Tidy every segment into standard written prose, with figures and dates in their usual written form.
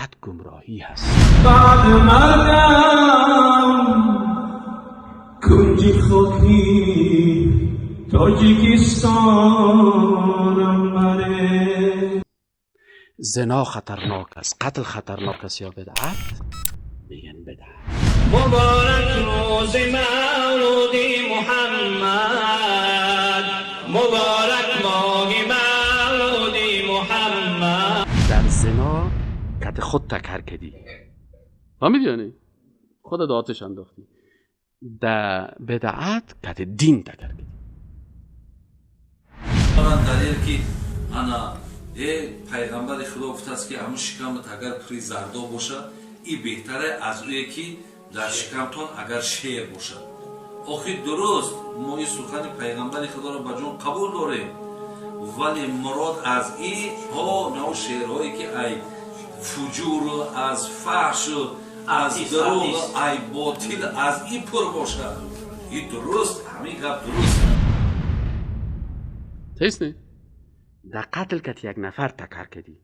بدعت گمراهی هست. بعد مرگم کنجی خاکی تاجیکستانم بره. زنا خطرناک است، قتل خطرناک است یا بدعت؟ میگن بدعت. مبارک روز مولود محمد، مبارک ماه مولود محمد. در زنا کت خود تکر کردی، فهمیدی؟ یعنی خود آتش انداختی. در بدعت کت دین تکر کردی. دلیل که انا پیغمبر خدا گفته است که همون شکمت اگر پری زردا باشه ای بهتره از اوی که در شکمتون اگر شیر باشه. آخی درست ما این سخن پیغمبر خدا را به جان قبول داریم، ولی مراد از ای ها نه شعرهایی که ای فجور از فحش از دروغ ای باطل از ای پر باشه. ای درست، همین گپ درست. صحیح نه؟ در قتل کت یک نفر تکر کردی،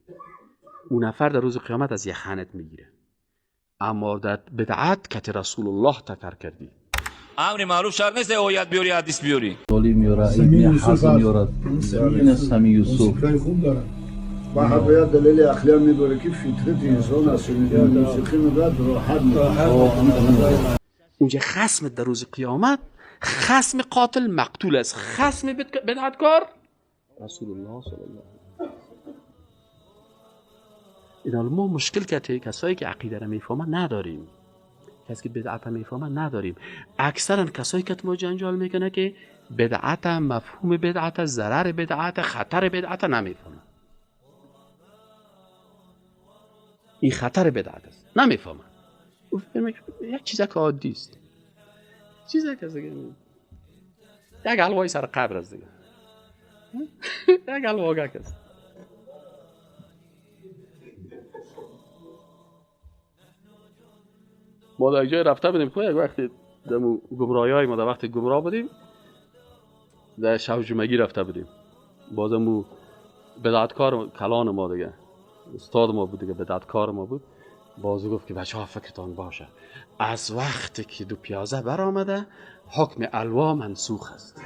اون نفر در روز قیامت از یخنت میگیره. اما در بدعت کت رسول الله تکر کردی. امر معروف شرط نیست آیت بیاری حدیث بیاری. سالی میاره، ابن حزم میاره، این سمی یوسف. خوب دارن. و حتی دلیل عقلی هم میبره که فطرت انسان از شنیدن موسیقی میبرد راحت میکنه. اونجا خصم در روز قیامت، خصم قاتل مقتول است، خصم بدعتکار رسول الله صلی الله علیه و آله. ما مشکل که کسایی که عقیده را میفهمن نداریم، کسی که بدعت میفهمن نداریم. اکثرا کسایی که ما جنجال میکنه که بدعت، مفهوم بدعت، ضرر بدعت، خطر بدعت نمیفهمن. این خطر بدعت است، نمیفهمن. یک چیز که عادی است، چیزی که دیگه یک حلوای سر قبر است دیگه، یک حلواگک است. ما در جای رفته بودیم که یک وقتی دمو گمراهی های ما در وقتی گمراه بودیم در شب جمعگی رفته بودیم. بازمو بدعتکار کلان ما دیگه، استاد ما بود دیگه، بدعتکار ما بود. بازو گفت که بچه ها فکرتان باشه، از وقتی که دو پیازه برآمده حکم الوا منسوخ است.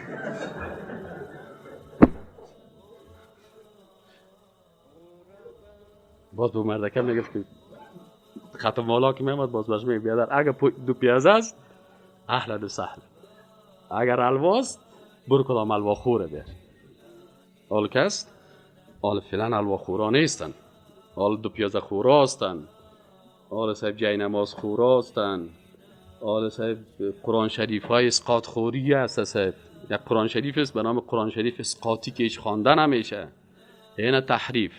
باز به مردکه میگفت که ختم مالا که میامد باز باش میگه بیادر اگر دو پیازه است اهلا و سهلا، اگر الواست برو کدام الوا خوره بیار. حال کس حال فعلا الوا خورا نیستن، حال دو پیازه خورا هستن، حال صاحب جای نماز خورا هستن، حال صاحب قرآن شریف های اسقاط خوری هست. صاحب یک قرآن شریف است به نام قرآن شریف اسقاطی که هیچ خواندن نمیشه، اینه تحریف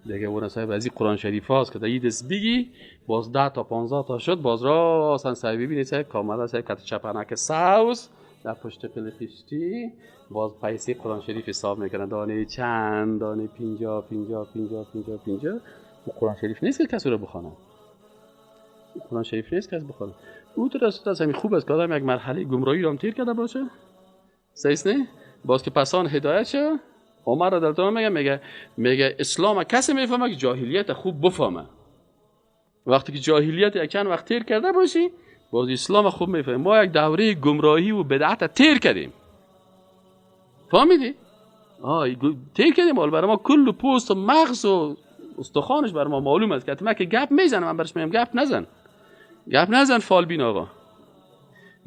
دیگه. اون صاحب از این قرآن شریف هاست که در دست بگی باز 10 تا 15 تا شد، باز راستن صاحب ببینید صاحب کاملا صاحب کت چپنک سوز در پشت پل خشتی باز پیسه قرآن شریف حساب میکنن، دانه چند دانه 50 50 50 50 50. قرآن شریف نیست که کسی رو بخونه، قرآن شریف نیست که کسی بخونه. او تو راست از همین خوب است که آدم یک مرحله گمراهی رو هم تیر کرده باشه، صحیح نه؟ باز که پسان هدایت شه. عمر را در میگه میگه میگه اسلام کسی میفهمه که جاهلیت خوب بفهمه. وقتی که جاهلیت یک چند وقت تیر کرده باشی باز اسلام خوب میفهمه. ما یک دوره گمراهی و بدعت تیر کردیم، فهمیدی؟ تیر کردیم. حالا برای ما کل پوست و مغز و استخوانش برای ما معلوم است که حتما که گپ میزنه، من برش میگم گپ نزن، گپ نزن فالبین آقا،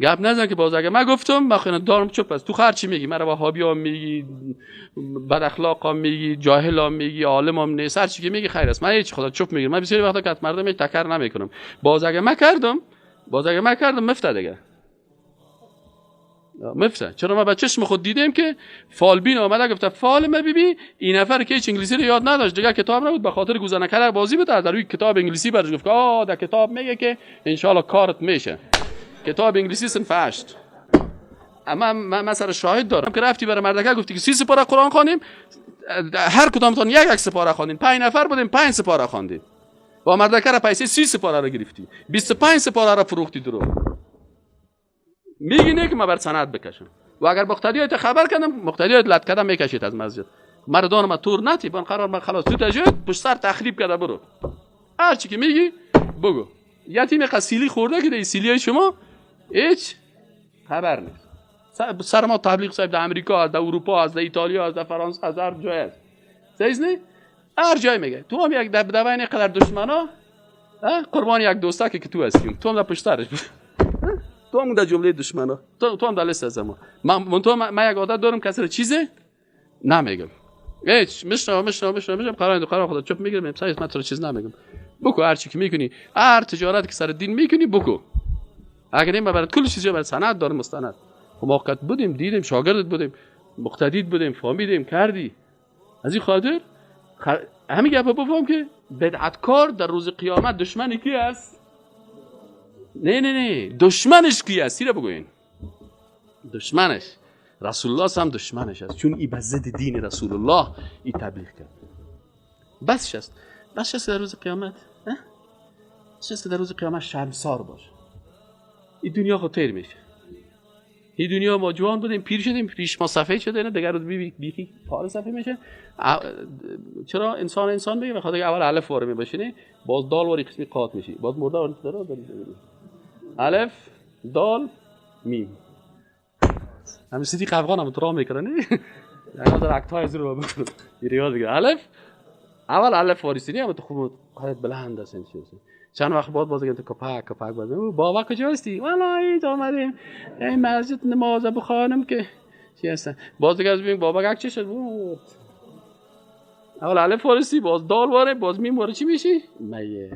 گپ نزن که باز اگه من گفتم من خیلی دارم چوب است. تو خرچی میگی، مرا وهابی ها میگی، بد اخلاق ها میگی، جاهل ها میگی، عالم هم نیست، هر چی که میگی خیر است. من هیچ خدا چوب میگیرم. من بسیاری وقتا که مردم تکر نمیکنم. باز اگه من کردم، باز اگه من کردم مفته دیگه، مفته. چرا من با چشم خود دیدم که فالبین آمده گفته فال ما ببین، این نفر که هیچ انگلیسی رو یاد نداشت دیگه، کتاب نبود، به خاطر گوزنه کلر بازی بود، در روی کتاب انگلیسی برش گفت آ در کتاب میگه که ان شاء الله کارت میشه. کتاب انگلیسی صنف 8. اما من سر شاهد دارم که رفتی برای مردکه گفتی که 30 سپاره قرآن خوانیم، هر کدامتان یک سپاره خواندیم، 5 نفر بودیم 5 سپاره خواندیم. با مردکه را پیسه 30 سپاره را گرفتی، 25 سپاره را فروختی. درو میگی نه که من بر سند بکشم. و اگر مقتدیات خبر کردم، مقتدیات لط کردم میکشید از مسجد. مردان ما تور نتی بان قرار من خلاص تو تجد پشت سر تخریب کرده برو. هر چی که میگی بگو. یتیم قسیلی خورده که سیلی های شما هیچ خبر نیست. سر ما تبلیغ صاحب در امریکا، در اروپا، از در ایتالیا، از در فرانسه، از هر جای است. صحیح نه؟ هر جای میگه. تو هم یک دبدبه این قدر دشمنا، قربان یک دوستا که تو هستیم. تو هم در پشت سرش. تو هم در جمله دشمنا. تو هم در لیست از ما. من یک عادت دارم کسی رو چیزه نمیگم. هیچ مشنا قرار خدا چپ میگیرم. صحیح من تو رو چیز نمیگم. بکو هر چی که میکنی، هر تجارت که سر دین میکنی بکو. اگر نه برات کل چیزا برات سند دارم، مستند. خب ما وقت بودیم، دیدیم، شاگردت بودیم، مقتدیت بودیم، فهمیدیم، کردی. از این خاطر همین گپ بفهم که بدعتکار در روز قیامت دشمن کی است؟ نه نه نه، دشمنش کی است؟ سیره بگوین. دشمنش رسول الله هم دشمنش است، چون ای به ضد دین رسول الله ای تبلیغ کرد. بس است، بس است در روز قیامت، بس است در روز قیامت شرمسار باشه. این دنیا خود تیر میشه. این دنیا ما جوان بودیم، پیر شدیم، ریش ما سفید شده، نه دیگر روز بیخی پاره سفید میشه. چرا انسان انسان بگه؟ بخاطر اول الف واره میباشه، نه باز دال واری قسمی قاط میشی، باز مرده واری داره الف دال میم. همین سیدی قفقان هم ترا میکنه، نه یعنی در اکتای زیر رو بکنه ریاض دیگه. الف اول الف واری سیدی هم تو خوب قدرت بلند است. چند وقت بعد باز تو کپک کپک باز بابا کجا هستی؟ والا اینجا آمدیم این مسجد نماز بخوانم که چی هستن. باز دیگه از ببین بابا یک چه شد بود. اول الف وارسی، باز دال واره، باز میم واره، چی میشی؟ میت.